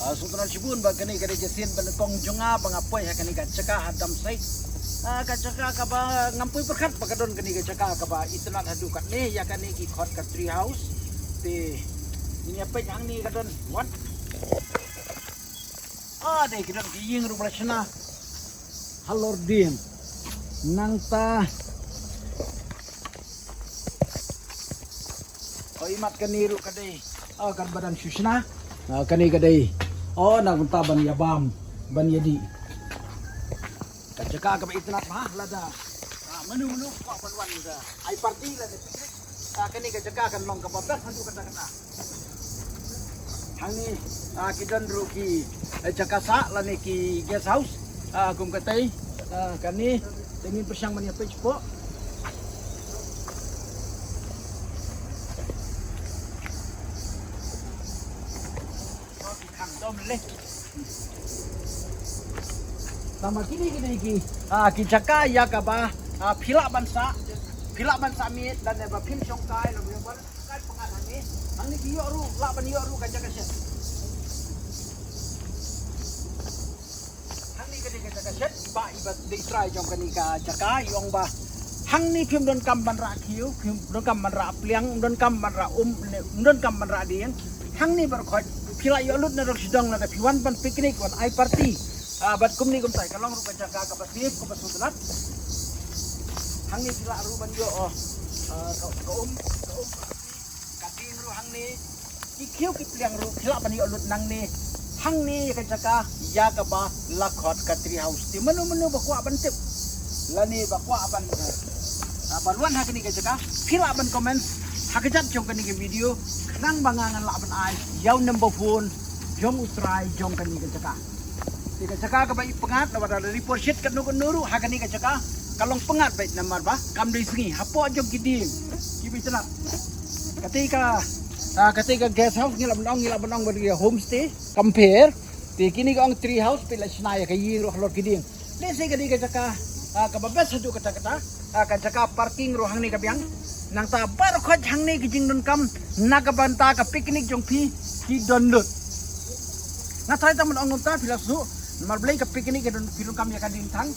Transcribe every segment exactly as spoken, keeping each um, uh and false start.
Ah, sngewtynnat shibun ba kane ka dei ka sien ba nyngkong jong nga ba nga poi ha kane ka jaka ha Damsait. Ah, ka jaka kaba ngam poi pyrkhat ba ka don kane ka jaka kaba itynnat haduh katne ïa kane ki khot ka tree house. Te ngin ïa peit hangne ka don wat. Ah, dei ki don ki ïing ruh ba la shna halor ding. Nangta. Oh, imat kane ruh ka dei. Oh, kan ba dang shu shna. Ah, kane ka dei. Oh, na kumta ban ïa bam, ban ïa dih. Ka jaka kaba itynnat bha lada. Ah, mano mano kwah ban wan da ai party lane picnic. Ah, kane ka jaka kan long kaba best haduh katta katta. Hangne, ah, ki don ruh ki, eh, jaka sah lane ki guest house. Ah, kum katei, ah, kane, te ngin pyrshang ban ïa peit shapoh. Tang ba kine kine ki, ah, ki jaka ïa kaba, ah, phi lah ban sah, phi lah ban sah miet lane ba phin shongkai lane ba Hangne ki ïoh ruh, lah ban ïoh ruh ka jaka shet. Hangne ka dei ka jaka shet, ba i ba dei trai jong kane ka jaka, i ong ba. Hangne phim donkam ban rah khiew, phim donkam ban rah pliang, phim donkam ban rah um, ne, phim donkam ban rah dieng. Hangne baroh khoit, phi lah ïoh lut na rong sdong lada phi wan ban picnic, wan ai party. Ah, bad kumne kumtai, ka long ruh ka jaka kaba safe, kaba sngewtynnat. Hangne phi lah ruh ban ïoh, oh, ah, ka, ka um, ka um. Ka ding ruh hangne, ki khiew ki pliang ruh, ki lah ban ïoh lut nangne, hangne ïa ka jaka, ïa kaba la khot ka tree house. Te mano mano ba kwah ban tip, lane ba kwah ban, ah, ban wan ha kane ka jaka, phi lah ban comment ha ka jat jong kane ka video, khnang ba nga ngan lah ban ai ïa u number phone jong u trai jong kane ka jaka. Te ka jaka kaba i pyngngad, namar da report sheet katno katno ruh ha kane ka jaka ka long pyngngad beit namar ba kam dei sngi hapoh jong ki dieng kiba itynnat. Katei ka, ah, katei ka guest house ngi lah ban ong, ngi lah ban ong ba dei homestay compare. Te kine ki ong tree house, phi lah shna ïa ka ïing ruh halor ki dieng. Lehse ka dei ka jaka, ah, kaba best haduh katta katta. Ah, ka jaka parking ruh hangne ka biang. Nangta baroh khoit hangne ki jingdonkam na ka bynta ka picnic jong phi ki don lut. Nga tharai tang ban ong kumta phi la shu. Namar balei ka picnic ka don, phi donkam ïa ka diengthang.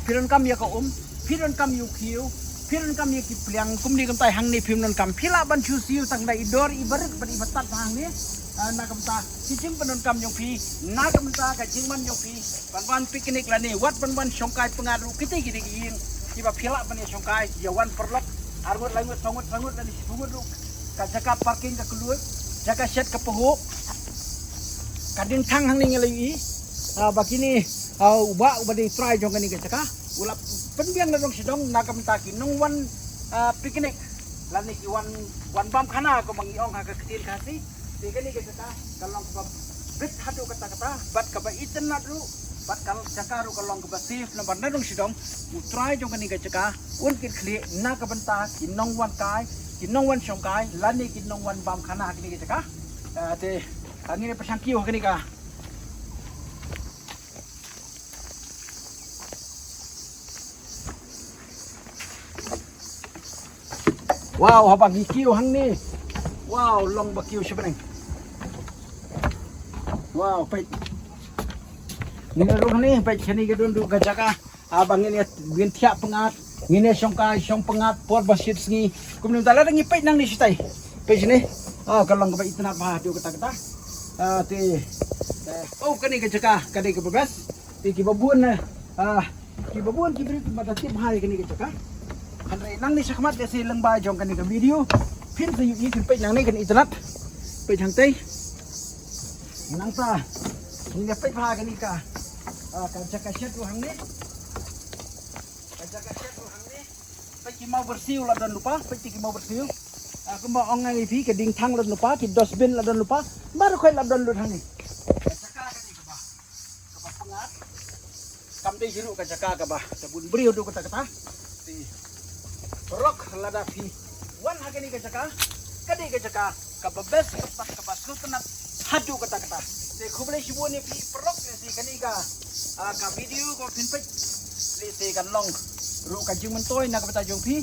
Phi donkam ïa ka um. Phi donkam ïa u khiew. Phi donkam ïa ki pliang. Kumne kumtai hangne phim donkam. Phi lah ban shu siew tang da i dor i barit bad i batat hangne. Ah, na ka bynta ki jingpyndonkam jong phi. Na ka bynta ka jingman jong phi. Ban wan picnic lane wat ban wan shongkai pyngngad ruh, kitei ki dei ki ïing kiba phi lah ban ïa shongkai, ïa wan paralok, ar ngut lai ngut, saw ngut saw ngut lane shiphew ngut ruh. Ka jaka parking ka kylluid, jaka shet ka pynhuh. Ka diengthang hangne ngi la ïohi, ah, ba kine, ah, u bah uba dei trai jong kane ka jaka u la pynbiang na dong sha dong na ka bynta ki nongwan, ah, picnic lane ki wan, wan bam khana kumba ngi ong ha ka ktien Khasi. Te kane ka jaka ka long kaba bit haduh katta katta bad kaba itynnat ruh bad ka jaka ruh ka long kaba safe namar na dong sha dong u trai jong kane ka jaka un kit khlieh na ka bynta ki nongwan kai, ki nongwan shongkai lane ki nongwan bam khana ha kane ka jaka. Eh, te, ah, ngin ïa pyrshang kiew ha kane ka Wow, haba ngi kiew hangne. Wow, long ba kiew shibneng. Wow, peit. Ngin ïa rung hangne, peit shane ka don ruh ka jaka. Haba ngin ïa, ngin thiah pyngngad, ngin ïa shongkai, shong pyngngad por ba shit sngi. Kumne mynta lada ngi peit nangne shatai. Peit shane. Ah, ka long kaba itynnat bha haduh katta katta. Ah, te. Eh, oh, kane ka jaka, ka dei kaba best. Te kiba bun, eh, ah, kiba bun ki briew kim pat da tip bha ïa kane ka jaka. Hynrei nangne shakhmat lehse lyngba jong kane ka video phin sa ïohi, phin peit nangne kan itynnat. Peit hangtei. Nangta ngin ïa peit bha kane ka, ah, ka jaka shet ruh hangne. Ka jaka shet ruh hangne. Peit ki maw byrsiew la don lypa, peit ki maw byrsiew. Ah, kumba ong ngi ïa phi, ka diengthang la don lypa, ki dustbin la don lypa. Baroh khoit la don lut hangne. Ka jaka kane kaba, kaba pyngngad. Kam dei hi ruh ka jaka kaba da bun briew haduh katta katta. Te paralok, lada phi wan ha kane ka jaka, ka dei ka jaka kaba best bad kaba sngewtynnat haduh katta katta. Te khublei shibun ïa phi paralok, lehse kane ka, ah, ka video kaba phin peit, lehse kan long ruh ka jingmyntoi na ka bynta jong phi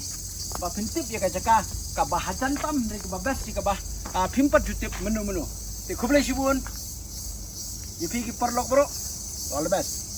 ba phin tip ïa ka jaka kaba hajan tam, ïa kaba best, ïa kaba, ah, phim pat ju tip mynno mynno. Te khublei shibun. Ïa phi ki paralok bro, all the best.